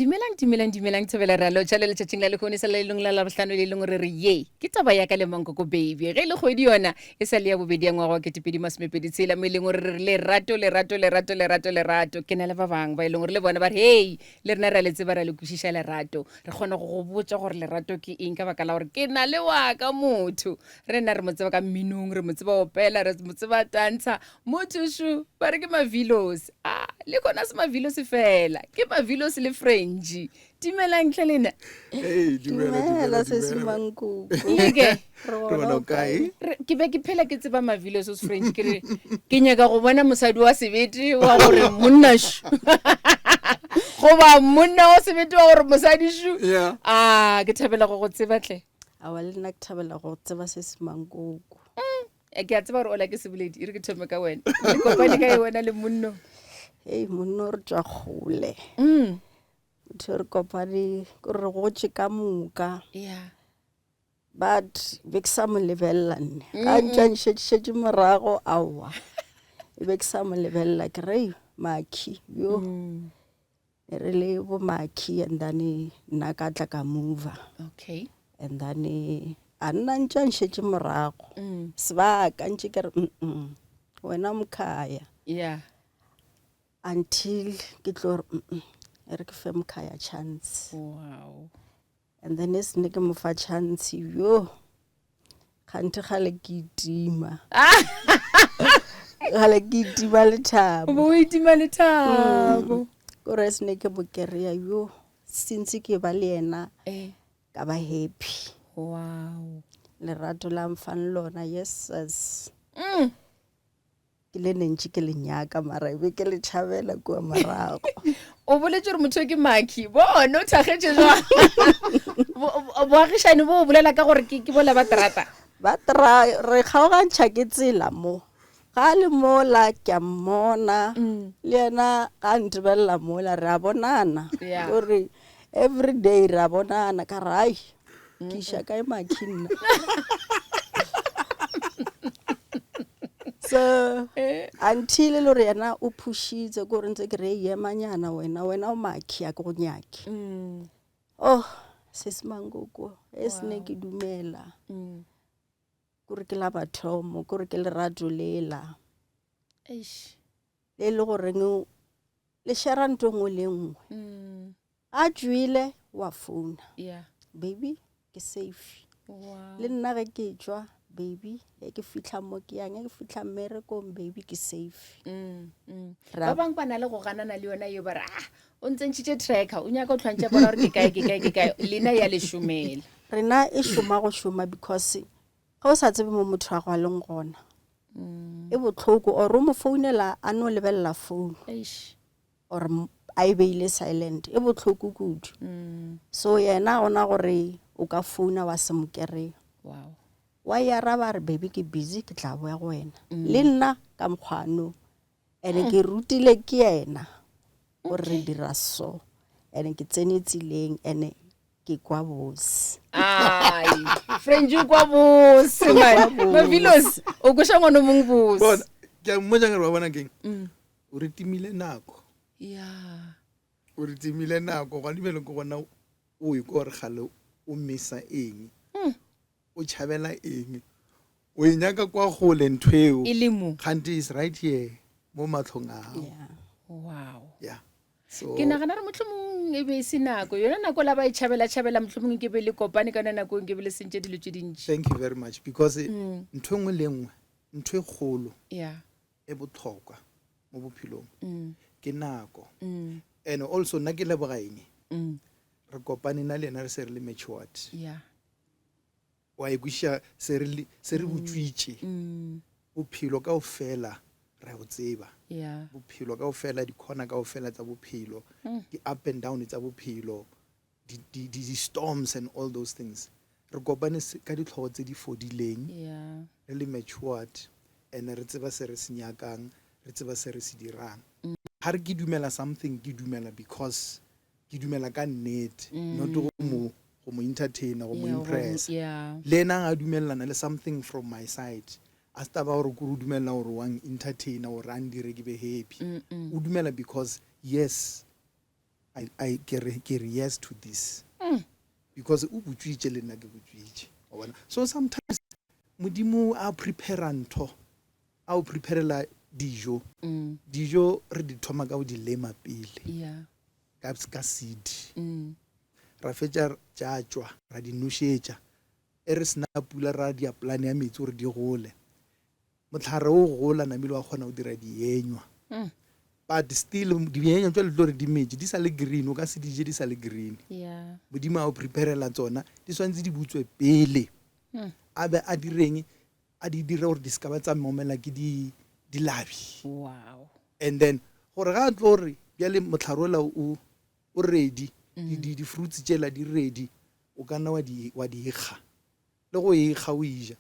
Dumelang, dumelang, dumelang, thobela re a lotšha le letšatšing la lehono e sa le lelong la labohlano le leng gore re ye ke taba ya ka le mankoko baby ge e le kgwedi yona e sa le ya bobedi ya ngwaga wa 2026 mo e leng gore re re lerato lerato lerato lerato lerato ke na le ba bangwe ba e leng gore le bona ba re hei le rena re a le tseba re a le kwešiša lerato re kgona go go botša gore lerato ke eng ka baka la gore ke na le wa ka motho re nna re mo tseba ka mminong re mo tseba opela re mo tseba tantsha motho šu ba re ke mavilos a le kona se mavilos fela ke mavilos le french dumelang tlhe lena Hey, dumela, dumela dumela, sesi dumela. mankuku leke re Re bona o kae? Ke be ke phela ke tseba mavilos o french ke re ke nyaka go bona mosadi wa sebete wa gore monna šu goba monna wa sebete wa gore mosadi šu Yeah. a ke thabela go go tseba tle awa le nna ke thabela go tseba sesi mankuku Eh, ke a tseba gore ola ke seboledi e re ke thome ka wena le kopane ka e wena le monno hei monno re tswa kgole motho re kopane kore re gotše ka moka yeah but be ke sa mo lebelela nne ga ntša nšetšešetše morago aowa e be ke sa mo lebelela ke re makhi yo ne re le bo makhi and then nna ka tla ka mover okay and then a nna ntša nšetše morago sebaka ntše ke re mm wena mokhaya yeah until ke tlo re mm e re ke fe mokhaya chance wow and then e sene ke mo fa chance yo kganthe gale ke itima gale ke itima lethabo bo o itima lethabo kore e sene ke mo kry-a yo since ke ba le yena Eh, ka ba happy wow lerato la mfang lona yes sis Ke le nentši ke le nyaka mara e be ke le tšhabela kua morago. O boletše gore motho ke maki bona o thakgetše jwang boagišane bo o bolela ka gore ke bola ba terata ba tra re kgaogantšha ke tsela mo ga le mola ke a mmona le yena ga a ntebelela mola re a bonana gore every day re a bonana ka re ai ke iša kae makhi nna so eh. until e le gore yena o phušitse ko gore ntse ke re emanyana wena wena o makhi a ke go nyake mm. oh se se mankoko e se ne ke dumela mm. kore ke la mathomo kore ke lerato lela le le goreng le shera nto nngwe le nngwe mm. A tšwile wa founa. Yeah. Baby, ke safe. Wow. Le nna ge ke tšwa, baby, ge ke fihla mo ke yang, ge ke fihla mmerekong, baby, ke safe. Mm, mm. Ra- Ba bangwe ba na le go ganana le yona eo ba re ah o ntsentšhitše tracker o nyaka go tlhwantšha bona gore ke kae ke kae ke kae lena ya le šomela Rena e šoma go šoma because ge o sa tsebe mo motho wa go a leng gona e bohloko or o mo founela a no lebelela phone Eish. or a e beile silent e bohloko kudu mm. so yena gona gore o ka founa wa se mo kry-e wow. wa e araba re baby ke busy ke tla boya go wena mm. le nna ka mokgwano ene mm. ke rutile ke yena gore re dira so ene ke tsene tseleng ene ke kwa bose ai french o kwa bose man mavilos o koša ngwana o mongwe bose bona ke a mmotsa ngare wa bona keng mm. O re timile nako. Ya. O re timile nako gona bjale ke gona o e kwa gore gale o misa eng. Hmm. O tšhabela eng. O e nyaka kwa gole ntho eo. E le mo. Kgante is right here mo matlhong a gago. Yeah. Wow. Yeah. So Ke nagana gore mohlomong e be e se nako yona nako la ba e tšhabela tšhabela mohlomong ke be le kopane ka yona nako ke be le sentše dilo tše dintši. Thank you very much because ntho e nngwe le e nngwe ntho e kgolo Yeah. e botlhokwa mo bophelong mm. ke nako mm. and also nna ke leboga eng mm. re kopane na le ena re se re le matured yeah. wa e kwešiša se re se re botswitše bophelo kao fela re go tseba yeah. bophelo kao fela dikhona kao fela tsa bophelo di-up and down tsa bophelo di-storms and all those things re kopane ka ditlhogo tse di fodileng yeah. re le matured and re tseba se re se nyakang re tseba se re se dirang ga re ke dumela something ke dumela because ke dumela ka nnete not go mo go mo entertainer go mo Yeah, go mo- impress yeah. le ena a dumelelana le something from my side a se taba gore kore o dumelela gore wa entertainer gore a ndire ke be happy o dumela because yes. I, I, ke re ke re yes to this because o butswitše le nna ke butswitše wa bona so sometimes modimo a prepara ntho a o preparela dijo mm. dijo re di thoma ka go di lema pele yeah. ka, ka seed mm. ra fetša tša tšwa ra di nošetša e re sena pula ra dia plan ya metsi gore di gole Mohlare o gola namile wa kgona go dira dienywa. Mm. But still dienywa tšwa le tlo re di metše di sa le green o ka se di je di sa le green. Yeah. Modimo a o preparela tsona di swanetse di butswe pele. Mm. A be a direng a di dire gore di se ka ba tsa momela ke di dilabi. Wow. And then gore ga a tlo re bjale mohlare ola o o ready mm. di di fruits tšela di ready o ka nna wa di wa di kga le go e kga o e ja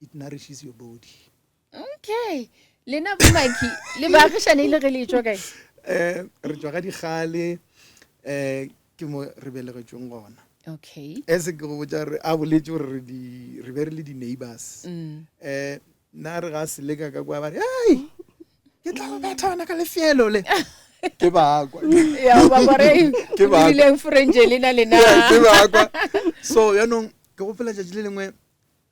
it nourishes your body okay lena bomaki le baagišane ile ge le tšwa kae um re tšwa ga digale um ke mo re belegetšweng gona okay as ke go botša re a boletše gore re di re be re le di-neighbors um nna re ga seleka ka kwa ba re ei ke tla go betha wena ka lefelo le ke bakwa ya ba gore Ke ba- rileng frenje lena lena Yeah, ke bakwa so yaanong ke gopola tšatši le lengwe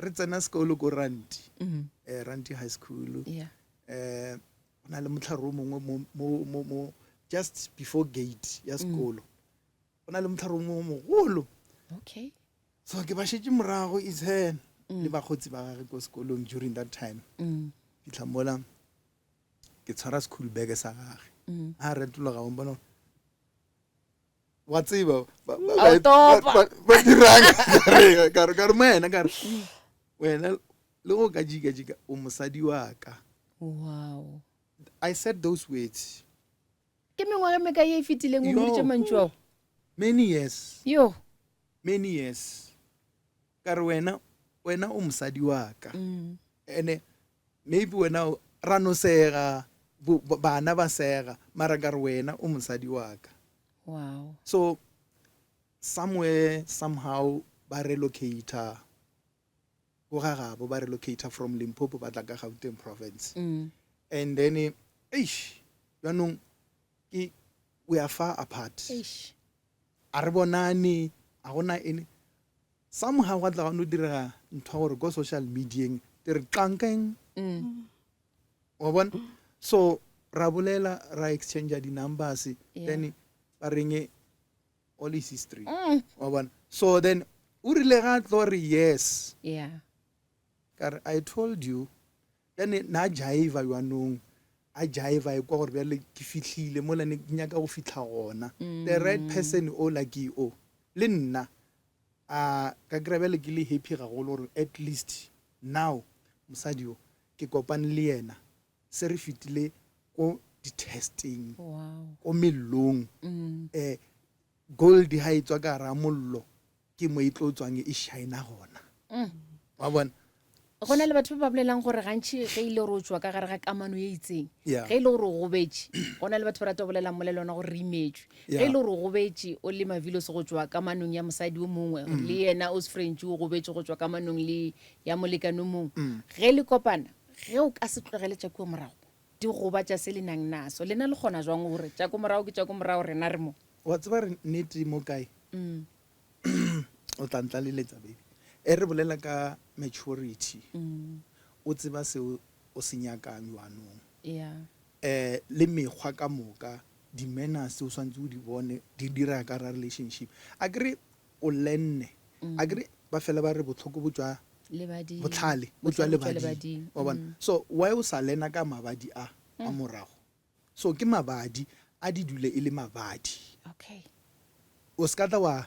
re tsena sekolo ko ranti mm. eh, ranti high school yeah. eh, go na le motlhare o mongwe mo, mo, mo, mo just before gate ya sekolo go na le motlhare o mongwe o mogolo okay so ke ba šetše morago is her le bakgotsi ba gage ko sekolong during that time mm. fitlha mola ke tshwara school bag sa gage a retologa o mpona wa tseba ba- ba- A o ba- topa. ba- ba dirang ka re- ka re mo wena ka re wena le go ka jika-jika o mosadi wa ka wow i said those words ke mengwaga e mekae e fetileng o Yo. boditše mantšu ao many years yo many years ka re wena wena o mosadi wa ka mm. ene maybe wena o- ra no sega bo- bo- bana ba sega mara ka re wena o mosadi wa ka wow so somewhere somehow ba relocator ko ga gabo ba relocator from limpopo ba tla ka gauteng province mm. and then eish jaanong ke we are far apart Eish. a re bonane a gona ene somehow gwa tla gwa no direga ntho ya gore ko social medieng te re qankeng Mm. wa bona so ra bolela ra exchange di-numbers Yeah. then ba reng all is history Mm. wa bona so then o rile ga tlo re yes yeah ka re i told you then na jaiva jwanong a jaiva e kwa gore bjale ke fihlile mola ne ke nyaka go fihla gona the right person o lucky o le nna a ka kry bjale ke le happy gagolo gore at least now mosadi o ke kopane le yena se re fetile ko di-testing wow ko mellong mm. um gold ha e tswa ka gara mollo ke mo e tlo tswang e shina gona Mm. wa bona go na le batho ba ba bolelang gore gantšhi ge e le gore o tswa ka gare ga kamano e itseng Yeah. ge e le gore o gobetše go na le batho ba rata go bolelang molelwana gore re imetswe ge e Yeah. le gore o gobetše o le mavilos go tswa kamanong ya mosadi o mongwe Mm. le yena o sefrench o gobetše go tswa kamanong le ya molekane o mongwe Mm. ge le kopana ge o ka se tlogele tša kua morago di gobatša se le nang naso lena le kgona jwang gore tša ko morago ke tša ko morago rena re mo wa tseba re nnete mo kae Mm. o tla ntlaleletsa baby e re bolela ka maturity Mm. o tseba seo o se nyakang jwanong yeah um le mekgwa ka moka di-manners o swantse o di bone di dira ka ra relationship a kere o lenne a kere ba fela ba re botlhoko bo tswa lebading botlhale bo tswa Bohlale bo tswa lebading lebading. wa bona so why o sa lena ka mabadi a a morago so ke mabadi a di dule e le mabadi okay o se ka tla wa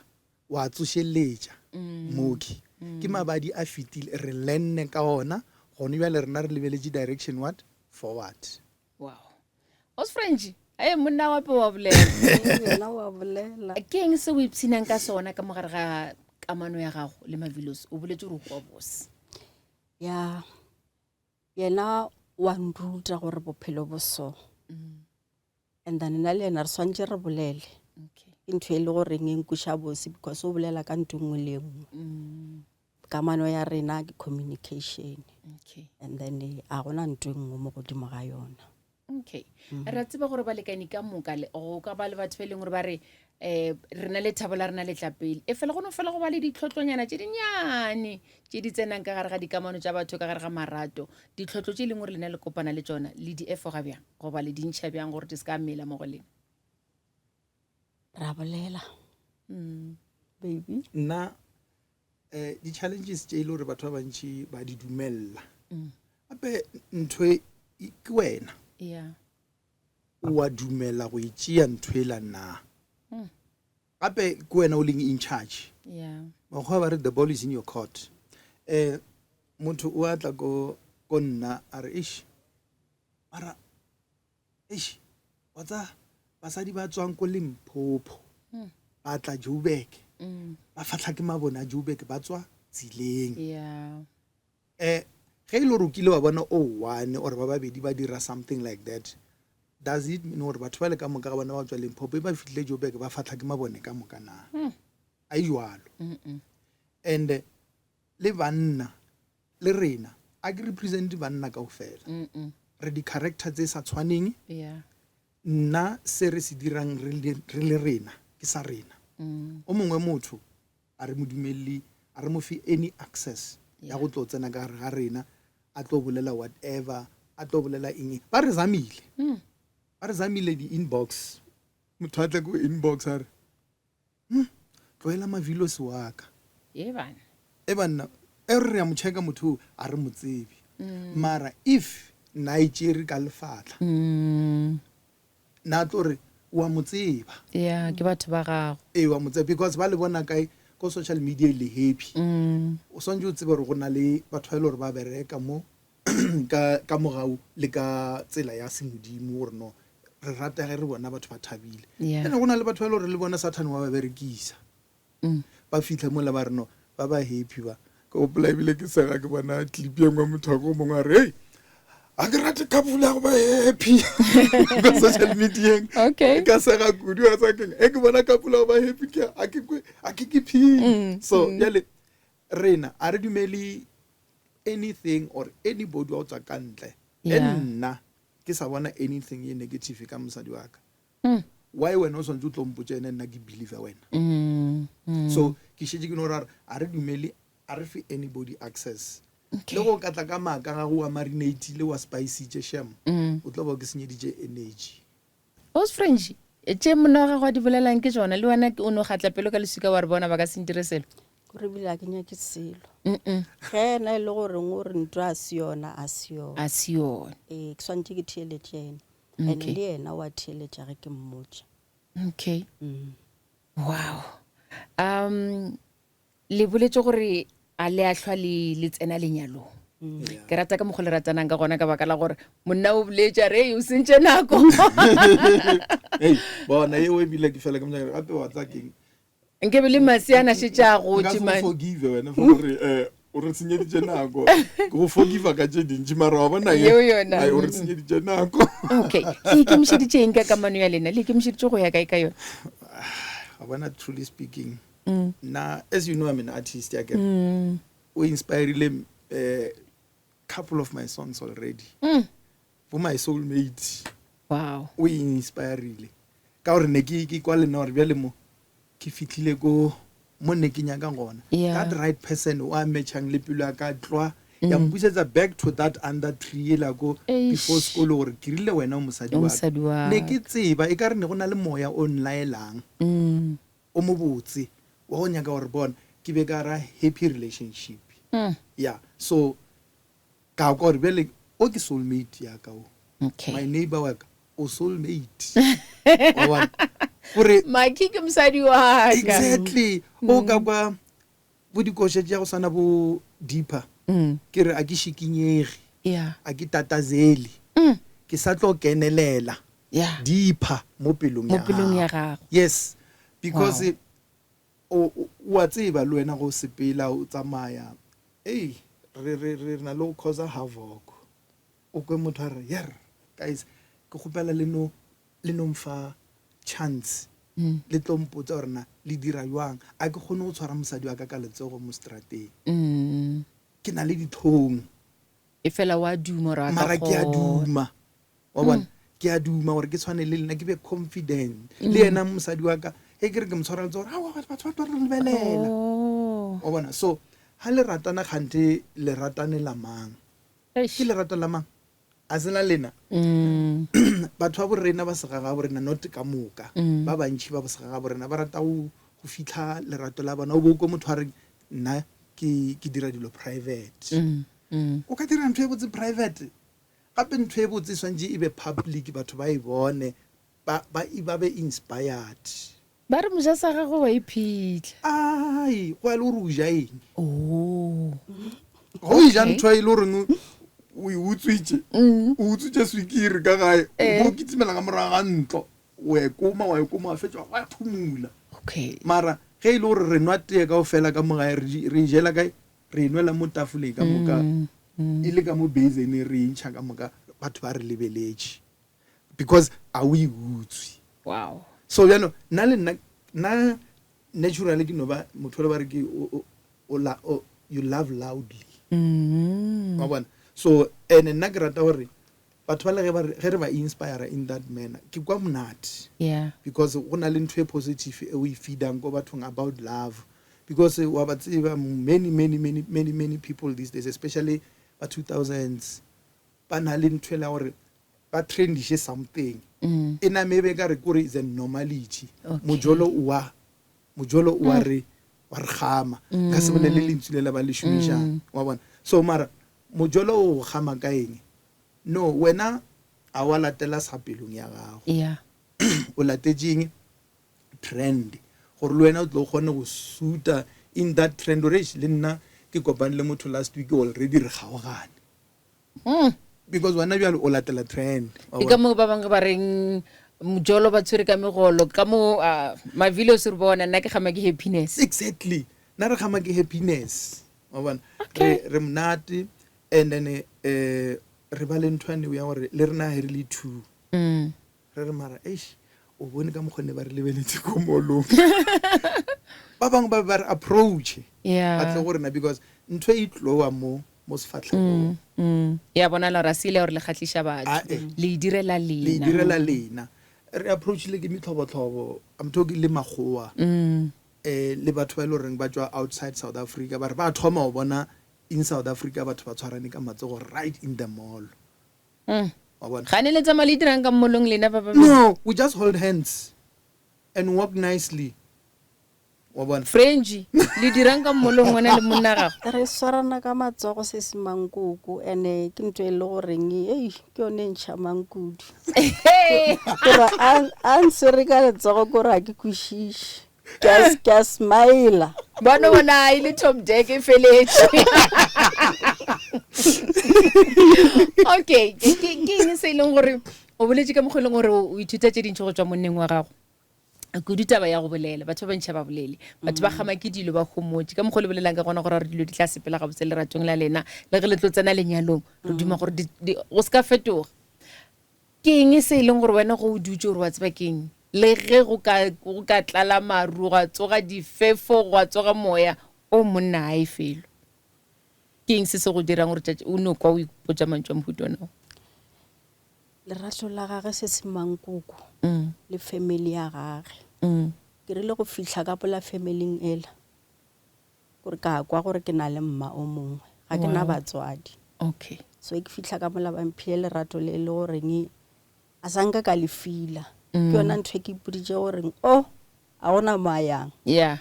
wa tsošeletša Mm. mooki ke mabadi a fetile re lenne ka ona gone bjale rena re lebeletše direction what forward wow osfrench ae monna wape wa bolela yena wa bolela ke eng se o ipshinang ka sona ka mogare ga kamano ya gago le mavilos o boletse gore o kwa bose ya yena wa nruta gore bophelo bo so and then nna le yena re swantse re bolele okay ke ntho e le goreng e nkuša bose because o bolela ka ntho e nngwe le e nngwe mm, kamano ya rena ke communication okay and then eh, a gona ntho e nngwe mo godimo ga yona Okay. Re a tseba gore balekani ka moka le go ka ba le batho ba e leng gore ba re um rena lethabo la rena le tla pele e fela go no fela go ba le ditlhotlonyana tše dinnyane tše di tsenang ka gare ga dikamano tša batho ka gare ga marato. Ditlhotlo tše e leng gore lena le kopana le tšona le di efoga bjang goba le di ntšha bjang gore di se ka mela mo go lena? Ra bolela baby. Nna um di-challenges tše e le gore batho ba bantši ba di dumelela gape ntho e ke wena Yeah. o a dumela go e tšea ntho ela na gape ke wena o leng in charge Yeah. Makgowa ba re the ball is in your court. Um motho o a tla ko ko nna a re eish mara eish wa tsa basadi ba tswang ko Limpopo ba tla Joburg ba fatlha ke mabone a Joburg ba tswa tseleng. Yeah. Eh ge e le gore o kile wa bona o one or ba babedi ba dira something like that does it mean gore batho ba le ka moka ga bona ba tswa Limpopo e ba fihlile Joburg ba fatlha ke mabone ka moka na? A e jwalo. And le banna le rena a ke represent banna kaofela. Re di character tse sa tshwaneng. Yeah. Nna se re se dirang re le rena ke sa rena. O mongwe motho a re mo dumelele, a re mo fe any access ya go tlo tsena ka gare ga rena a tlo bolela whatever, a tlo bolela eng. Ba re zamile, ba re zamile di-inbox. Motho a tle ko inbox a re, tlohela mavilos wa ka. E bana. E banna, e re re a mo checka motho o, a re mo tsebe. Mara if nna e tšere ka lefatla, na tlo re wa mo tseba. Yeah, ke batho ba gago. Ee, wa mo tseba because ba le bona kae ko social media le happy. O swantse o tsebe gore go na le batho ba e le gore ba bereka mo ka ka mogau le ka tsela ya semodimo gore no re rata ge re bona batho ba thabile. Yeah. Ene go na le batho ba e le gore le bona Satan wa ba berekisa. Ba fitlha mola ba re no ba ba happy ba. Ke gopola ebile ke sega ke bona clip ye nngwe motho wa ko mongwe a re hey a ke rate couple ya go ba happy ka social media-eng. Okay. Ka sega kudu a sa keng e ke bona couple ya go ba happy ke a ke kwe a ke ke phele. So bjale rena a re dumele anything or anybody wa go tswa ka ntle. E Yeah. nna ke sa bona anything ye negative ka mosadi wa ka. Why wena o swantse o tlo mpotša ene nna ke believer wena? So ke šetše ke no ra a re dumele a re fe anybody access. Okay. Le go ka tla ka maaka gago wa marinatile wa spicitše shem o tlo ba ke senyeditše energy. Os French tše monna wa gago a di bolelang ke tšona le wena o no gatla pelo ka leswika wa re bona ba ka se ntire selo. Gore ebile a ke nyake selo. Ge ena e le goreng o re ntwa a se yona a se yona. A se yona. Ee, ke swantše ke theeletše ena. And le yena o a theeletša ge ke mmotša. Okay. Wow. Um le boletše gore a le a hlwa le le tsena lenyalong. Ke rata ka mokgwa le ratanang ka gona ka baka la gore monna o boletše a re o sentše nako. Hey, bona yeo ebile ke fela ke mo nyaka gape wa tla keng Nke be le maseana šetše a gotše Nka se man. go forgive wena for gore eh, o re senyeditše nako. Ke go forgive ka tše dintši mara wa bona Yeo yona. Ai, o re senyeditše nako. Okay. Le ikemišeditše eng ka kamano ya lena? Le ikemišeditše go ya kae ka yona? Wa bona truly speaking, nna as you know I'm an artist ya kere. O inspirile eh, couple of my songs already. Bo my soulmate. Wow. O inspirile. Ka gore ne ke ke kwa le nna gore bjale mo ke fihlile ko mo ne ke nyakang gona. Yeah. That right person o a matchang le pelo ya ka tlwa ya mpusetsa back to that under tree ela ko Eish. before sekolo gore ke rile wena o mosadi O wa ka. mosadi wa Ne ke tseba e ka re ne go na le moya o nlaelang o mobotse wa go nyaka gore bona ke be ka ra happy relationship. Yeah, so ka kwa gore bjale o ke soulmate ya ka o. Okay. My neighbor wa ka o soulmate. Wa bona? Gore Maki ke mosadi wa ka. Exactly. O ka kwa bo dikoša tša go swana bo deeper. Ke re a ke šikinyege. Yeah. A ke tatazele. Ke sa tlo kenelela. Yeah. Deeper mo pelong Mo ya pelong ya gago. gago. Yes. Because Wow. o o a tseba le wena go sepela o tsamaya. Ei, re re re na le go causa havoc. O kwe motho a re, "Yer, guys, ke kgopela le no le no mfa chance. Le tlo mpotsa gore na le dira jwang. A ke kgone go tshwara mosadi wa ka ka letsogo mo strateng. Ke na le ditlhong. E fela wa duma gore a ka Mara ke a kgona. duma. Wa bona? Ke a duma gore ke tshwane le lena, ke be confident. Le yena mosadi wa ka, ge ke re ke mo tshwara letsogo, aowa batho ba tlo re lebelela. Oh. Wa bona? So, ga le ratana kganthe le ratanela mang? Eish. Ke lerato la mang? A se la lena? Mm. Batho ba borena ba segagabo rena, not ka moka, Mm. ba bantši ba bosegagabo rena ba rata go go fitlha lerato la bona. O bo o kwe motho a re nna ke ke dira dilo private. Mm. Mm. O ka dira ntho e botse private? Gape ntho e botse e swantše e be public, batho ba e bone, ba, ba, ba be inspired. Ba re moja sa gagwe wa iphitlha. Ai, go ya le gore o ja eng. Oh. Ga o ja Okay. ntho e le goreng o e utswitše, Mm. o utswitše swikiri ka gae, o Eh. bo kitimela ka morago ga ntlo, wa e koma, wa e koma, wa fetša wa phumula. Okay. Mara ge e le gore re nwa tee kaofela ka mo gae, re di- re e jela kae? Re e nwela mo tafoleng ka moka, Mm. Mm. e le ka mo basin re e ntšha ka moka, batho ba re lebeletše because a o e utswe. Wow. So bjalo nna le nna, nna naturally ke no ba motho le ba re ke o, o, o la, o, you love loudly. Mm. Wa bona? So and nna ke rata gore batho ba le ge ba re, ge re ba inspire in that manner, ke kwa monate. Yeah. Because go na le ntho e positive e o e feedang ko bathong about love. Because wa ba tseba many, many, many, many, many people these days, especially ba 2000s, ba na le ntho e la gore ba trendiše something. Mm. E name e be ka re kore is a normality. Okay. Mojolo o wa, mojolo o wa re, wa re gama. Nka se bolele Mm. lentswe le la ba le šomišang. Mm. Wa bona? So mara mojolo o go gama ka eng? No, wena a wa latela sa pelong ya gago. Yeah. O latetše eng? Trend. Gore le wena o tlo kgone go suta in that trend. Gore eish, le nna ke kopane le motho last week already re kgaogane. Mm. Because wena bjalo o latela trend. Wa Ke ka bona? moo ba bangwe ba reng mojolo ba tshwere ka megolo, ka moo, mavilo se re bona, nna ke gama ke happiness. Exactly. Nna re gama ke happiness. Wa bona? Okay. Re, re monate, and then, re ba le nthwane ya gore le rena he re le two. Mm. Re re mara, eish, o bone ka mokgwa ne ba re lebeletse ko mall-ong. Ba bangwe ba be ba re approach. Yeah. Ba tle go rena because ntho e tloa mo, mo sefahlego. Mm, mm. Ya bona la gore a se ile gore le kgahliša batho. Ah, eh. Le e direla lena. Le e direla lena. Re approachile ke metlhobotlhobo, I'm talking le makgowa. Mm. Le batho ba e le goreng ba tswa outside South Africa, ba re ba thoma go bona in South Africa batho ba tshwarane ka matsogo right in the mall. Mm. Wa bona? Ga ne le tsamaya le dirang ka mmolong lena ba ba? No, we just hold hands and walk nicely. Wa bona? French, le dirang ka mmolong wena le monna gago? Re swarana ka matsogo se se mankoko, ene ke ntho e le goreng, ei, ke yone e ntšhamang kudu. Kore a ntshwere ka letsogo kore ha ke kwešiše. Ke a smile. Bona bona e le top deck e feletše. Okay, ke eng se e leng gore o boletše ka mokgwa e leng gore o ithuta tše dintši go tšwa monneng wa gago? Kudu taba ya go bolela, batho ba bantši ba bolele, batho ba kgama ke dilo, ba homotše. Ka mokgwa o le bolelang ka gona gore dilo di tla sepela gabotse leratong la lena, le ge le tlo tsena lenyalong, re duma gore go se ka fetoga. Ke eng se e leng gore wena go o dutše gore wa tseba ke eng? Le ge go ka, go ka tlala maru, gwa tsoga difefo, gwa tsoga moya, o monna ga e felo. Ke eng se se go dirang gore tšatši o no kwa o ipotša mantšu a mohuta ona o? Lerato la gage se se mankoko Mm. le family ya gage. Mm. Ke rile go fihla ka pola familing ela, gore ka kwa gore ke na le mma o mongwe, ga ke na Wow. batswadi. Okay. So ke fihla ka mola ba mphile lerato le le goreng a sa nka ka le fila. Ke Mm. yona ntho e ke ipoditše goreng, oh, a gona mo a yang. Yeah.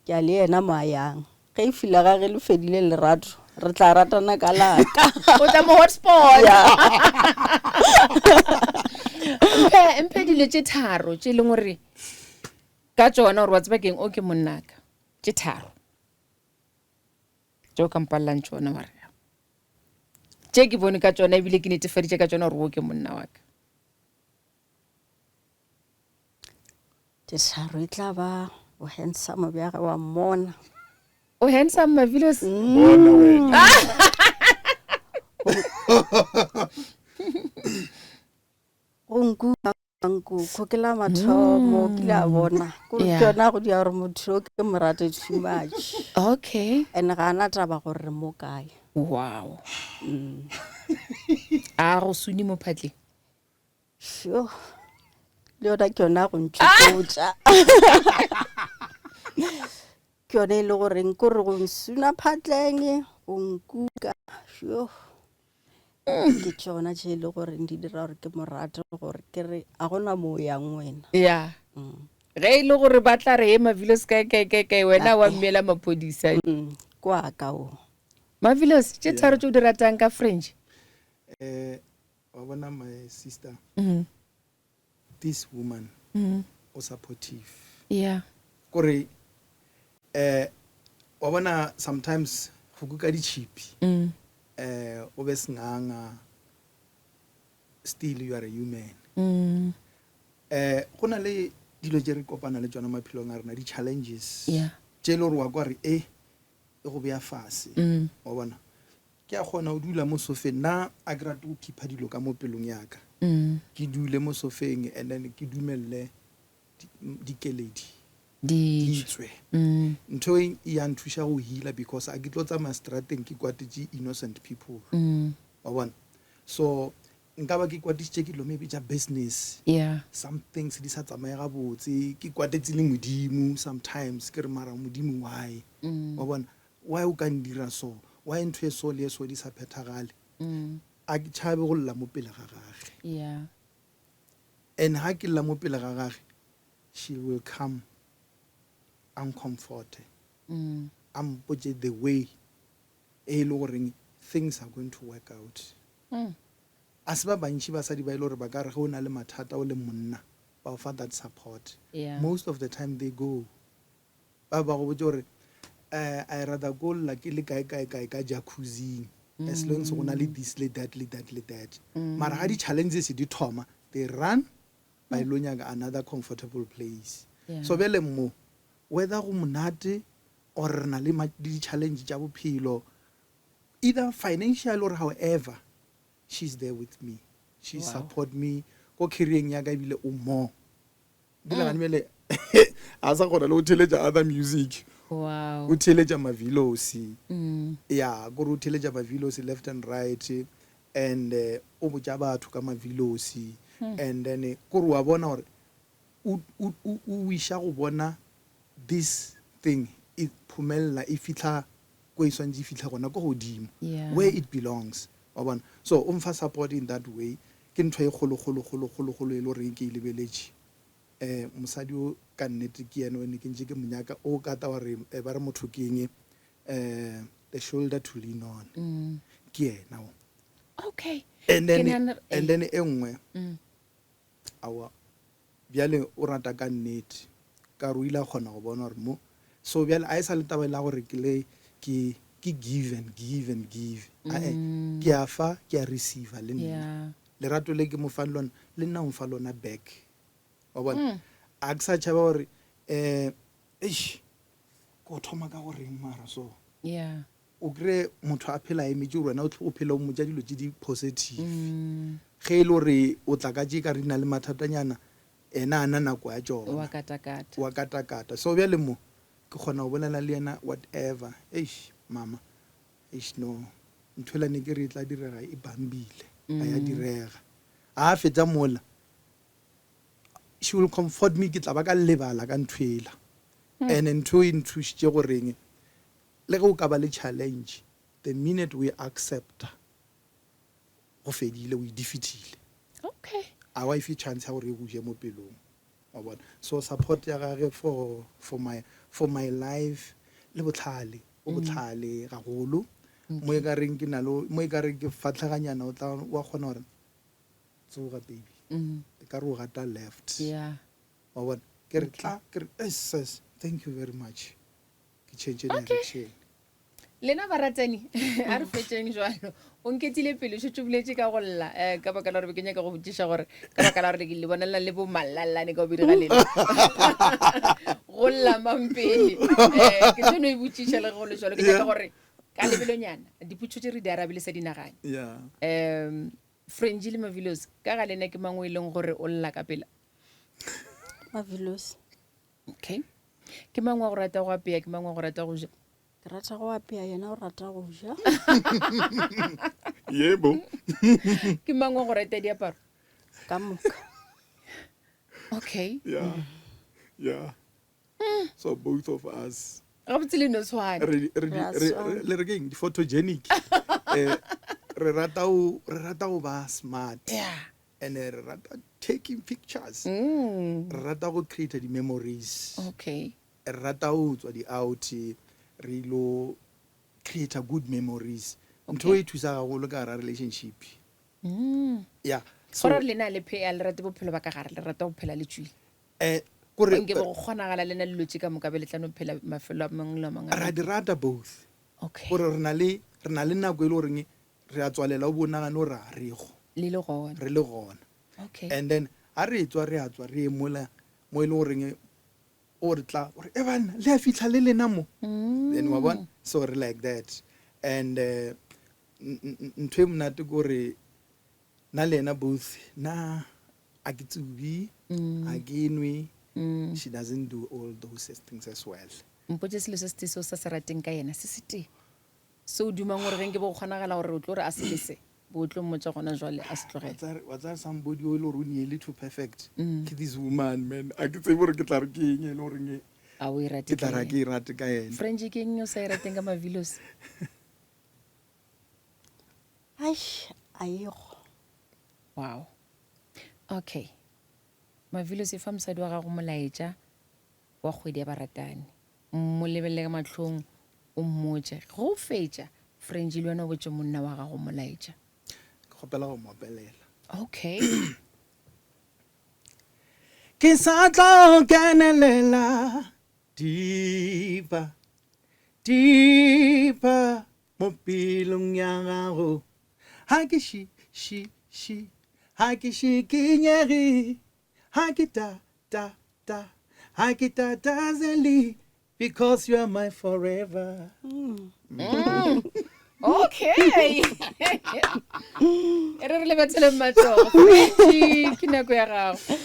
Ke a le yena mo a yang. Ge e fila ga ge le fedile lerato, re tla ratana ka laka. O tla mo hotspot. Yeah. Mphe, mphe dilo tše tharo tše e leng gore ka tšona gore wa tseba keng o ke monnaka. Tše tharo. Tše o ka mpallang tšona wa re. Tše ke bone ka tšona ebile ke netefaditše ka tšona gore o ke monna wa ka. Tše tharo e tla ba bo handsome bja ge wa mmona. O handsome Mavilos? Bona wena. Go nkuka nkoko ke la mathomo ke la bona. Ke Yeah. yona go dia gore motho o ke mo rate too much. Okay. And ga ana taba gore re mo kae. Wow. Mm. A go sune mo phatleng? Sho. Le yona ke yona go ntšhopotša. Ke yone e le goreng ko re go nsuna phatleng, go nkuka. Sho. Ke tšona tše e le goreng di dira gore ke mo rate gore ke re a gona mo o yang wena. Ya. Ge e le gore ba tla re e Mavilos kae kae kae kae wena wa mmela maphodisa. Kwa ka o. Mavilos, tše tharo tše o di ratang ka French. Eh, wa bona my sister mm. this woman mm. o supportive yeah kore eh wa bona sometimes go kuka ditšhipi mm. eh o be senganga still you are a human mm. eh go na le dilo tše re kopana le tšona maphelong a rena di-challenges yeah. tše e le gore wa kwa re e e go beya fase mm. wa bona Ke a kgona go dula mo sofeng. Nna a ke rate go keepa dilo ka mo pelong ya ka. Ke dule mo sofeng and then ke dumelele dikeledi di tswe. Ntho e ya nthuša go heala because a ke tlo tsamaya strateng ke kwatetše innocent people. Wa bona? So nka ba ke kwatišitše ke dilo maybe tša business. Yeah. Some things di sa tsamaye gabotse. Ke kwatetše le Modimo sometimes ke re mara Modimo why? Wa bona? Why o ka ndira so? Why ntho e so le e so di sa phethagale? A ke tšhabe go lla mo pele ga gage. Yeah. And ha ke lla mo pele ga gage, she will come a ncomforte. A mpotše the way e le goreng things are going to work out. A se ba bantši basadi ba e le gore ba ka re ge o na le mathata o le monna ba o fa that support. Yeah. Most of the time they go. Ba ba go botša gore eh, I rather go lla ke le kae kae kae ka jacuzzi as long as go na le this le that le that le that. Mara ga di-challenges di thoma, they run ba ilo nyaka another comfortable place. Yeah. So bjale mo, whether go monate or re na le ma- le di-challenge tša bophelo, either financial or however, she's there with me. She Wow. support me. Ko career-eng ya ka ebile o more. Ebile gane bjale a sa kgona le go theeletša other music. Wow. O theeletša Mavilosi. Mm. Ya, kore o theeletša Mavilosi left and right and eh, o botša batho ka Mavilosi and then eh, kore wa bona gore o o o o wiša go bona this thing e phomelela e fihla ko e swantše e fihla gona ko godimo Yeah. where it belongs wa bona so o mfa support in that way ke ntho e kgolo kgolo kgolo kgolo kgolo e le goreng ke e lebeletše um mosadi o ka nnete ke yena o ne ke ntše ke monyaka o ka ta wa re eh, ba re motho ke eng um the shoulder to lean on Mm. ke yena o Okay. and Ke then nahana- and eh. then e nngwe Mm. aowa bjale o rata ka nnete ka re o ile a kgona go bona gore mo so bjale a e sa le taba la gore ke le ke ke give and give and give ae ke a fa ke a receiver le nna Yeah. lerato le ke mo fang lona le nna o mfa lona back wa bona a ke sa tšhaba gore um eish ko thoma ka goreng mara so Yeah. O kry-e motho a phela a emetše gore wena o phele o mmotša dilo tše di positive. Mm. Ge e le gore o tla ka tše ka re di na le mathatanyana, ena a na nako ya tšona. Wa katakata. Wa katakata. So bjale mo ke kgona go bolela le yena whatever. Eish mama, eish no, ntho ela ne ke re e tla direga e bambile, ga ya direga. A fetša mola, she will comfort me, ke tla ba ka lebala ka ntho ela. And ntho e nthušitše goreng Le ge o ka ba le challenge, the minute o e accepta, go fedile, o e defeatile. Okay. A wa e fe chance ya gore e go je mo pelong. Wa bona? So support ya gage for, for my, for my life, le bohlale, o bohlale gagolo. Mo e ka reng ke na le, mo e ka reng ke fatlheganyana, o tla, wa kgona gore, tsoga baby. E ka re o gata left. Yeah. Wa bona? Ke re tla, ke re, eh, sis, thank you very much. Ke change direction. Lena baratani, a re fetšeng jwalo. O nketile pele, o šetše o boletše ka go lla um ka baka la gore be ke nyaka go botšiša gore ka baka la gore le bona le na le bo mallalane ka bobedi ga lena. Go lla mang pele? Um ke tlo no e botšiša le ge go le jwalo. Ke nyaka gore ka lebelonyana dipotšišo tše re di arabile sa di nagane. Yeah. Um Frenji le Mavilos, ka ga lena ke mang o e leng gore o lla ka pela? Mavilos. Okay. Ke mang wa go rata go apea, ke mang wa go rata go ja? Ke rata go apea, yena o rata go ja. Yebo. Ke mang wa go rata diaparo? Ka moka. Okay. Yeah. Yeah. So both of us Gabotse le no tshwana. re re Re a re swana. le re ke eng di-photogenic eh re rata o re rata go ba smart Yeah. and eh, re rata taking pictures Mm. re rata go create di-memories Okay. re rata go tswa di-out re ilo create good memories ntho e thusa gagolo ka gara relationship Mm. yeah So gore lena le phe a le rate bophelo ba ka gare le rata go phela le tswile. eh kore Nke bo go kgonagala le na le lotse ka moka be le tla no phela mafelo a mangwe le a mangwe. ra di rata both Okay. gore re na le re na le nako e le goreng re a tswalela o bo nagane gore a rego Le le gona. re le gona Okay. and then ha re tswa re a tswa re ye mola mo e le goreng o re tla o re e banna le a fitlha le lena mo Mm. then wa bona so re like that and eh, ntho e monate ke gore nna le ena both na a ke tsubi Mm. a ke nwe she doesn't do all those things as well Mpotse selo se se tee seo sa se rateng ka yena se se tee. Se o dumang gore ge nke bo go kgonagala gore o tlo re a se lese bo o tlo mmotsa gona jwale a se tlogele. Wa tsaya somebody o e le gore o nearly too perfect ke this woman man a ke tsebe gore ke tla re ke eng e le goreng e- A o e rate ke tla ka ra yena. ke e rate ka ena French ke eng o sa e rateng ka Mavilos? Aish, a ego. Wow. Okay. Mavilos e fa mosadi wa gago molaetša wa kgwedi ya baratani. Mo lebelele ka mahlong o mmotše. Ge o fetša, French le wena o botše monna wa gago molaetša. Ke kgopela go mo opelela. Okay. Ke sa tlo kenelela deeper, deeper mo pelong ya gago. Ha ke shi, shi, shi, ha ke šikinyege, ha ke ta, ta, ta, ha ke tatazele, because you are my forever. Okay. E re re lebetheleng matsogo. Frenchie, ke nako ya gago.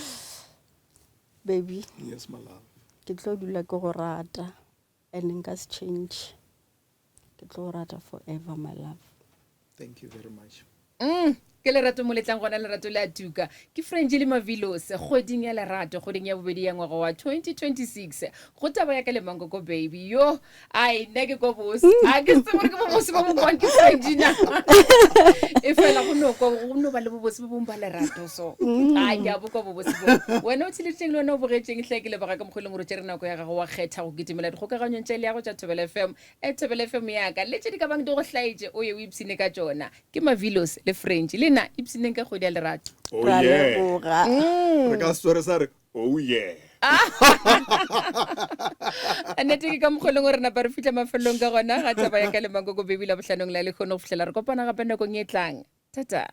Baby, Yes, my love. ke tlo dula ke go rata and nka se change. Ke tlo go rata forever, my love. Thank you very much. Ke lerato mo letlang gona lerato le a tuka. Ke Frenji le Mavilos kgweding ya lerato, kgweding ya bobedi ya ngwaga wa 2026. Go taba ya ka le Mankoko baby. Yo, ai nna ke kwa bose. A ke tsebe gore ke bobose bo bongwe ke Frenji na. E fela go no kwa go no ba le bobose bo bongwe ba lerato so. Ai ke a bo kwa bobose bo. Wena o tshileditseng le wena o bogetseng hle ke leboga ka mokgwa e leng gore o tšere nako ya gago wa kgetha go kitimela dikgokaganyong tša leago tša Thobela FM. E Thobela FM ya ka le tše di ka bang di go hlaetše o ye o ipshine ka tšona. Ke Mavilos le French. Le na ipshineng ka kgwedi ya lerato. Oh Ra yeah. leboga. Re ka se tswere sa re oh yeah. Nnete ke ka mokgwa e leng gore napa re fihla mafelelong ka gona ga taba ya ka le Mankoko Baby la bohlanong la lekgono go fihlela re kopana gape nakong e tlang. Thata.